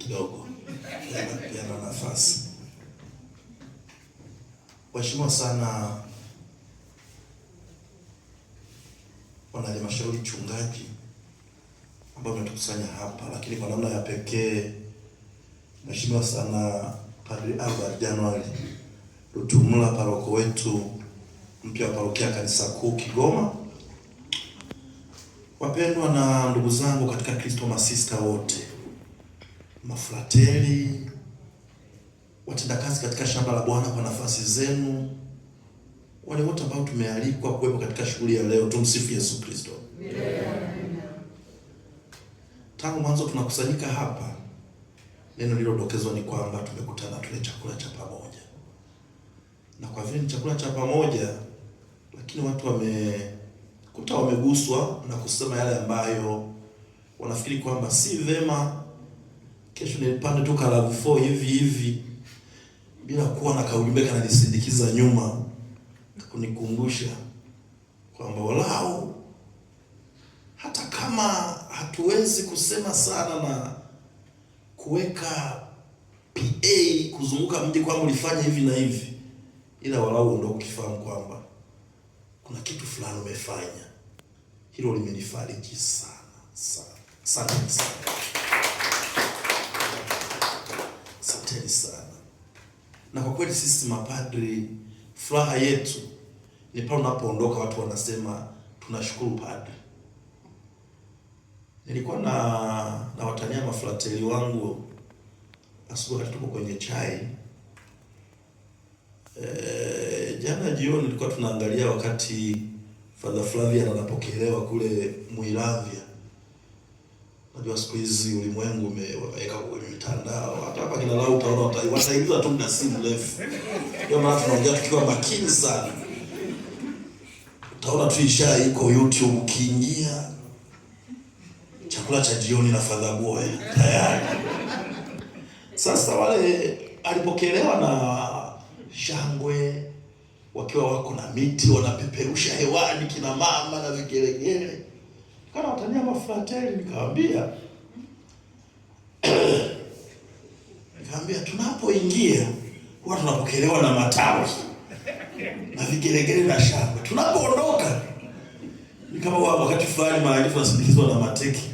Kidogo peana nafasi. Waheshimiwa sana wana halmashauri chungaji ambao mmetukusanya hapa, lakini kwa namna ya pekee Mheshimiwa sana Padri Albert January Rutumula, paroko wetu mpya wa parokia Kanisa Kuu Kigoma, wapendwa na ndugu zangu katika Kristo, masista wote, mafrateli, watendakazi katika shamba la Bwana kwa nafasi zenu, wale wote ambao tumealikwa kuwepo katika shughuli ya leo, tumsifu Yesu Kristo. Tangu mwanzo tunakusanyika hapa, neno lililodokezwa ni kwamba tumekutana tule chakula cha pamoja, na kwa vile ni chakula cha pamoja, lakini watu wamekuta wameguswa na kusema yale ambayo wanafikiri kwamba si vema kesho nipande tu kalavu hivi hivi bila kuwa na kaujumbe kananisindikiza nyuma kunikumbusha kwamba walau hata kama hatuwezi kusema sana na kuweka PA kuzunguka mji kwamba ulifanya hivi na hivi, ila walau ndio ukifahamu kwamba kuna kitu fulani umefanya. Hilo limenifariji sana sana. Asanteni sana, asanteni sana. Na kwa kweli sisi mapadri furaha yetu ni pale unapoondoka watu wanasema tunashukuru padri. Nilikuwa na watania mafrateli wangu asubuhi wakati tuko kwenye chai jana jioni, tulikuwa tunaangalia wakati Father Flavian anapokelewa kule Muilavya. Najua siku hizi ulimwengu umeweka kwenye mitandao, hata hapa kina lau utaona wataingiza tu muda si mrefu. Ndio maana tunaongea tukiwa makini sana. Utaona tu isha iko YouTube, ukiingia chakula cha jioni na Father Boy tayari. Sasa wale alipokelewa na shangwe, wakiwa wako na miti wanapeperusha hewani, kina mama na vigelegele. Kana watania mafrateli, nikawaambia tunapoingia huwa tunapokelewa na matawi na vigelegele na shangwe, tunapoondoka ni kama wakati fulani maarifa nasindikizwa na mateki.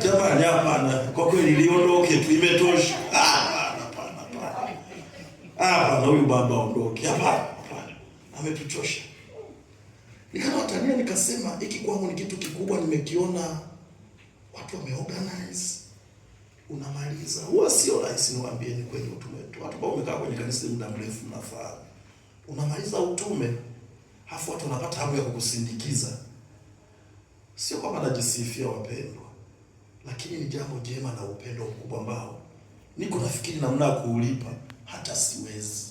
Jamani, hapana, kwa kweli liondoke tu, imetosha. Hapana, hapana, hapana, hapana, huyu baba aondoke, hapana, hapana, ametuchosha. Nikawatania nikasema, hiki kwangu ni kitu kikubwa, nimekiona watu wameorganize, unamaliza. Huwa sio rahisi, niwaambieni kwenye utume wetu. Watu ambao umekaa kwenye kanisa muda mrefu mnafahamu, unamaliza utume halafu watu wanapata hamu ya kukusindikiza. Sio kwamba najisifia wapendwa, lakini ni jambo jema na upendo mkubwa ambao niko nafikiri namna ya kuulipa, hata siwezi,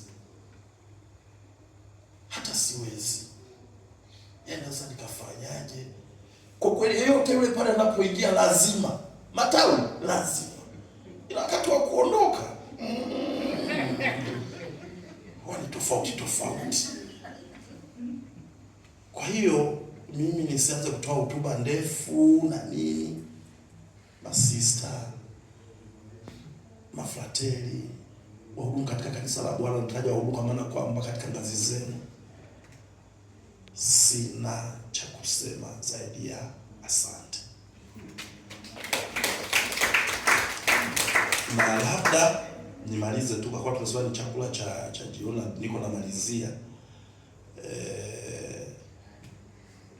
hata siwezi. Yaani sasa nikafanyaje? Kwa kweli yeyote yule pale anapoingia lazima matawi, lazima, ila wakati wa kuondoka huwa ni tofauti tofauti. Kwa hiyo mimi nisianze kutoa hotuba ndefu na nini, masista, mafrateli, wahudumu katika kanisa la Bwana, nitaja wahudumu kwa maana kwamba katika ngazi zenu, sina cha kusema zaidi ya asante, na labda nimalize tu kwa kuwa tumesema ni chakula cha jioni, niko namalizia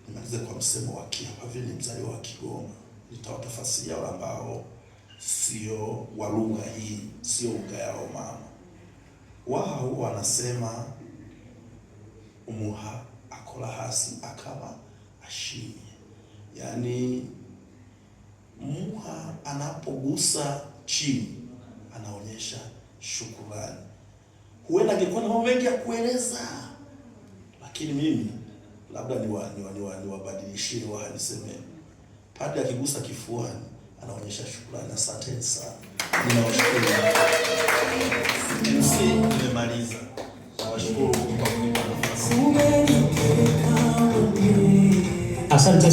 nimalize kwa msemo wa Kia, kwa vile ni mzaliwa wa Kigoma, nitawatafasiria wale ambao sio wa lugha hii, sio lugha yao mama. Wao wanasema umuha akola hasi akaba ashimye, yaani muha anapogusa chini anaonyesha shukurani. Huenda angekuwa na mambo mengi ya kueleza, lakini mimi labda niwabadilishie wa niseme padri akigusa kifuani anaonyesha shukrani. Asanteni sana, ninawashukuru. MC, nimemaliza. Nawashukuru kwa kunipa nafasi. Asante.